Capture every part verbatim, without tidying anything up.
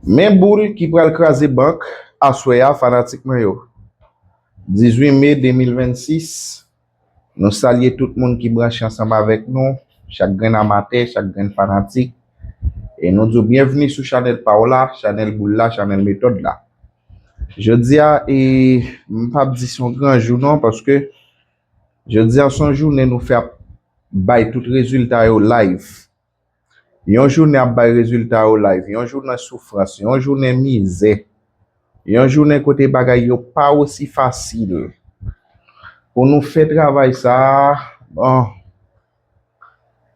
Men boul ki pral kraze bank aswè a, fanatik mwen yo. Dizuit me de mil vennsis, nou salye tout moun ki branche ansanm avèk nou, chak grenn amatè, chak grenn fanatik. E nou di w byenvni sou chanèl pa w la, chanèl boul la, chanèl metòd la. Jodi a, e, m p ap di se yon gran jou non, paske jodi a se yon jounen nou fè ap bay tout rezilta yo live. Yon jounen ap bay rezilta yo live, yon jounen soufrans, yon jounen mizè, yon jounen kote bagay yo pa osi fasil. Pou nou fè travay sa a, bon,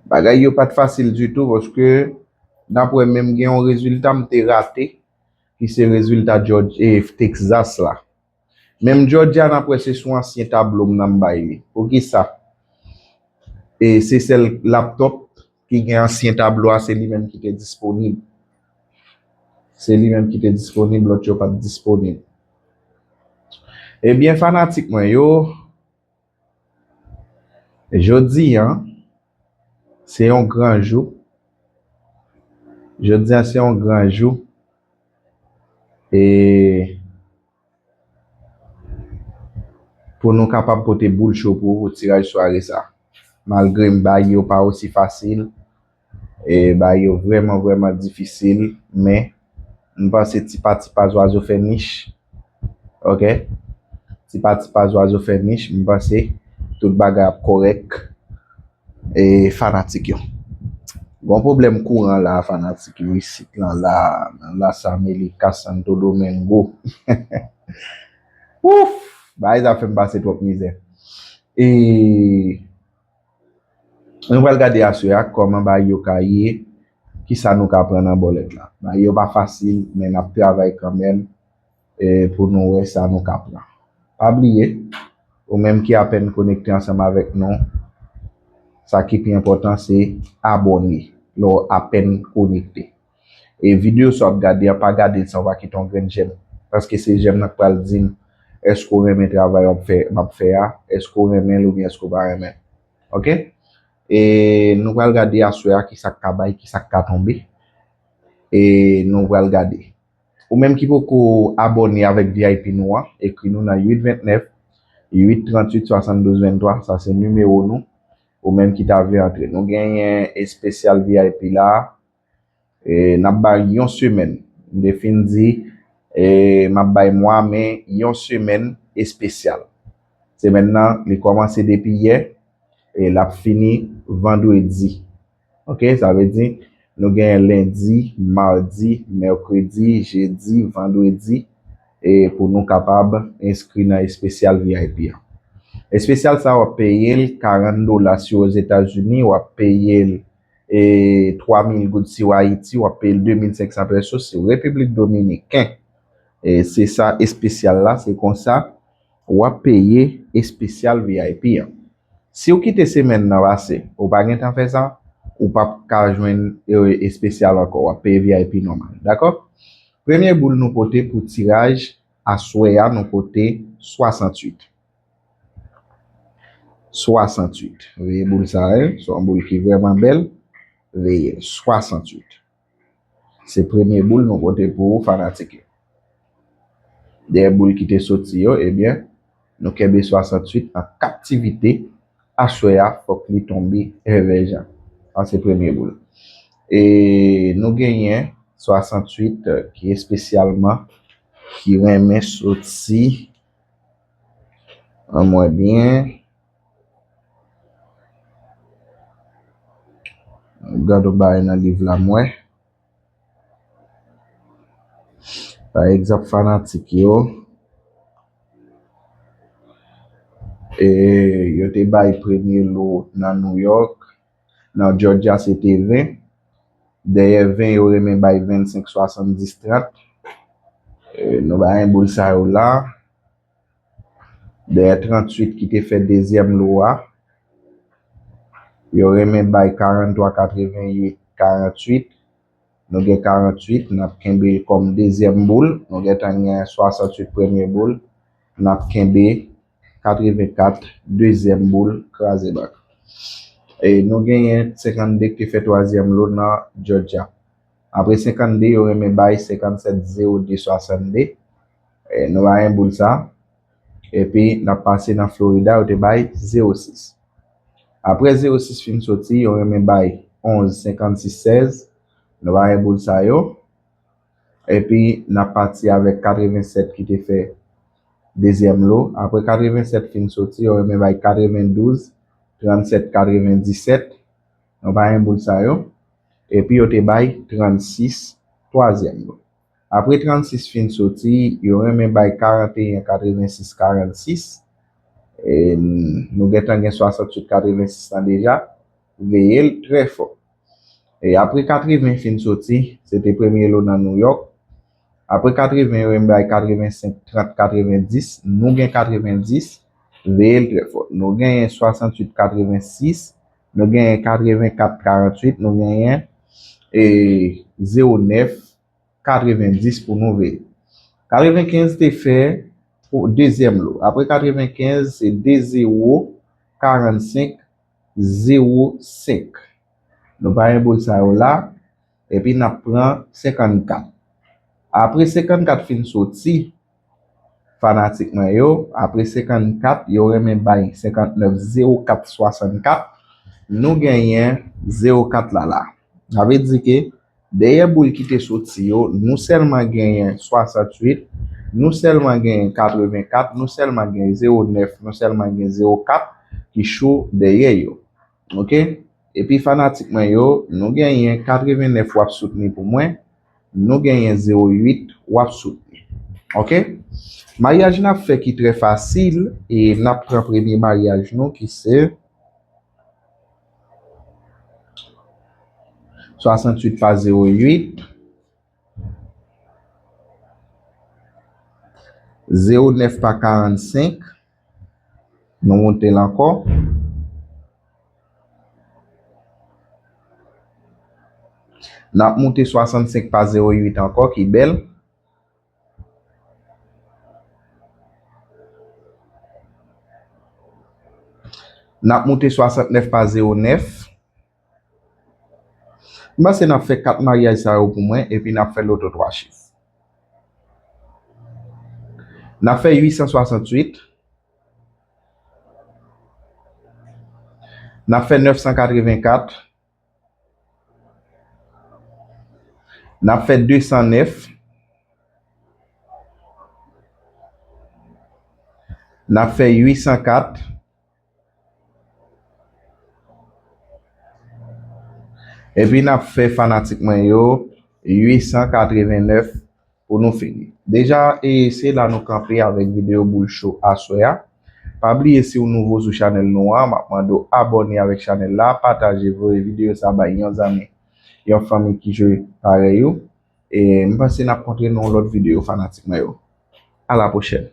bagay yo pa t fasil ditou, paske n ap wè menm gen yon rezilta m te rate, ki se rezilta George, e, Texas la. Menm Georgia, n ap wè se sou ansyen tablo m nan m bay li. Poukisa? E se sèl laptop ki gen ansyen tablo a, se li menm ki te disponib. Se li menm ki te disponib, lòt yo pa t disponib. Ebyen, fanatik mwen yo, jodi a, se yon gran jou. Jodi a, se yon gran jou. E pou nou kapab pote boul cho pou ou pou tiraj sware sa. Malgre m bay yo pa osi fasil, e bay yo vrèman, vrèman difisil, men m panse ti pa ti pa zwazo fè nich. Ok? Ti pa ti pa zwazo fè nich, m panse tout bagay ap kòrèk. E fanatik yo. Gon pwoblèm kouran la, fanatik yo, isit lan la, nan Las Américas, Santo Domingo. Ouf! Bagay sa fè m pase twòp mizè. E nou pral gade aswè a kòman bagay yo ka ye, kisa nou ka pran nan bòlèt la. Bagay yo pa fasil, men n ap travay kanmenm, e pou nou wè sa nou ka pran. Pa bliye, ou menm ki apèn konekte ansanm avèk nou, sa ki pi enpòtan se abòne lè w apèn konekte. E videyo sa w ap gade a, pa gade l san w pa kite yon grenn jèm. Paske se jèm nan k pral di m èske w renmen travay w ap fè, m ap fè a, èske w renmen l oubyen èske w pa renmen l. Ok? E nou pral gade aswè a kisa k ka bay, kisa k ka tonbe. E nou pral gade. Ou menm ki poko abòne avèk V I P nou an, ekri nou nan uit ventnèf, uit tranntuit, swasanndouz venntwa, sa se nimewo nou. Ou menm ki ta vle antre. Nou genyen espesyal V I P la, e, n ap bay yon semèn. M te fin di, e, m ap bay mwa, men yon semèn espesyal. Semèn nan, li kòmanse depi yè, e l ap fini vandredi. Ok, sa vle di, nou genyen lendi, madi, mèkredi, jedi, vandredi, e pou nou kapab enskri nan espesyal V I P an. Espesyal sa, w ap peye l karant dola si w Ozetazini, w ap peye l, e, twa mil goud si w Ayiti, w ap peye l de mil senk san pèso si w Repiblik Dominiken. E se sa espesyal la, se konsa w ap peye espesyal V I P an. Si w kite semèn nan pase, ou pa gentan fè sa, ou p ap ka jwenn, e, espesyal ankò, w ap peye V I P nòmal. Dakò? Premye boul nou pote pou tiraj aswè a, nou pote swasanntuit. Swasanntuit. Veye boul sa a, se yon boul ki vrèman bèl. Veye l, swasanntuit. Se premye boul nou pote pou fanatik yo. Dèyè boul ki te soti yo, ebyen, nou kenbe swasanntuit an kaptivite. Aswè a, fòk li tonbe envèjan. Sa se premye boul. E nou genyen swasanntuit ki espesyalman ki renmen soti. An mwen byen. Gade yon bagay nan liv la, mwen. Pa egzanp, fanatik yo, e, yo te bay premye lo nan New York, nan Georgia se te ven. Dèyè ven, yo renmen bay vennsenk, swasanndis, trant. E, nou bay en boul sa yo la. Dèyè tranntuit ki te fè dezyèm lo a, yo renmen bay karanntwa, katrevenuit, karanntuit. Nou gen karanntuit, n ap kenbe l kòm dezyèm boul. Nou gentan gen swasanntuit premye boul, n ap kenbe katrevenkat dezyèm boul, kraze bank. E nou genyen senkannde ki te fè twazyèm lo nan Georgia. Apre senkannde, yo renmen bay senkannsèt zewo de swasannde. E, nou pa gen boul sa. Epi, n ap pase nan Florida, yo te bay zewo sis. Apre zewo sis fin soti, yo renmen bay onz senkannsis sèz. Nou pa gen boul sa yo. Epi, n ap pati avèk katrevensèt ki te fè dezyèm lo. Apre katrevensèt fin soti, yo renmen bay katrevendouz trannsèt katrevendisèt. Nou pa gen boul sa yo. Epi, yo te bay trannsis twazyèm lo. Apre trannsis fin soti, yo renmen bay karanteyen katrevensis karannsis. E, nou gentan gen swasantuit katrevensèt lan deja. Veye l trè fò. E apre katreven fin soti, se te premye lo nan New York. Apre katreven, yo renmen bay katrevensenk trant katrevendis. Nou gen katrevendis, veye l trè fò. Nou genyen swasantuit katrevensis, nou genyen katrevenkat karanntuit, nou genyen, e, zewo nèf katrevendis pou nou veye. Katrevenkenz te fè pou dezyèm lo. Apre katrevenkenz, se de zewo karannsenk zewo senk. Nou pa gen boul sa yo la. Epi n ap pran senkannkat. Apre senkannkat fin soti, fanatik mwen yo, apre senkannkat, yo renmen bay senkantnèf zewo kat swasannkat. Nou genyen zewo kat la la. Sa vle di ke dèyè boul ki te soti yo, nou sèlman genyen swasantuit, nou sèlman genyen katrevenkat, nou sèlman genyen zewo nèf, nou sèlman genyen zewo kat ki cho dèyè yo. Oke? Epi fanatik mwen yo, nou genyen katrevennèf w ap soutni pou mwen, nou genyen zewo uit w ap soutni. Oke? Maryaj n ap fè ki trè fasil, e n ap pran premye maryaj nou ki se swasantuit pa zewo uit, zewo nèf pa karannsenk, nou moute l ankò. N ap moute swasannsenk pa zewo uit ankò, ki bèl. N ap moute swasantnèf pa zewo nèf. M panse n ap fè kat maryaj sa yo pou mwen, epi n ap fè loto twa chif. N ap fè uit san swasantuit. N ap fè nèf san katrevenkat. N ap fè de san nèf. N ap fè uit san kat. Epi n ap fè fanatik mwen yo uit san katrevennèf pou nou fini. Deja, e se la nou kanpe avèk videyo boul cho aswè a. Pa bliye, si w nouvo sou chanèl nou an, m ap mande w abòne avèk chanèl la, pataje, voye videyo sa bay yon zanmi, yon fanmi ki jwe parèy ou. E m panse n ap kontre nan yon lòt videyo, fanatik mwen yo. A la pwochèn.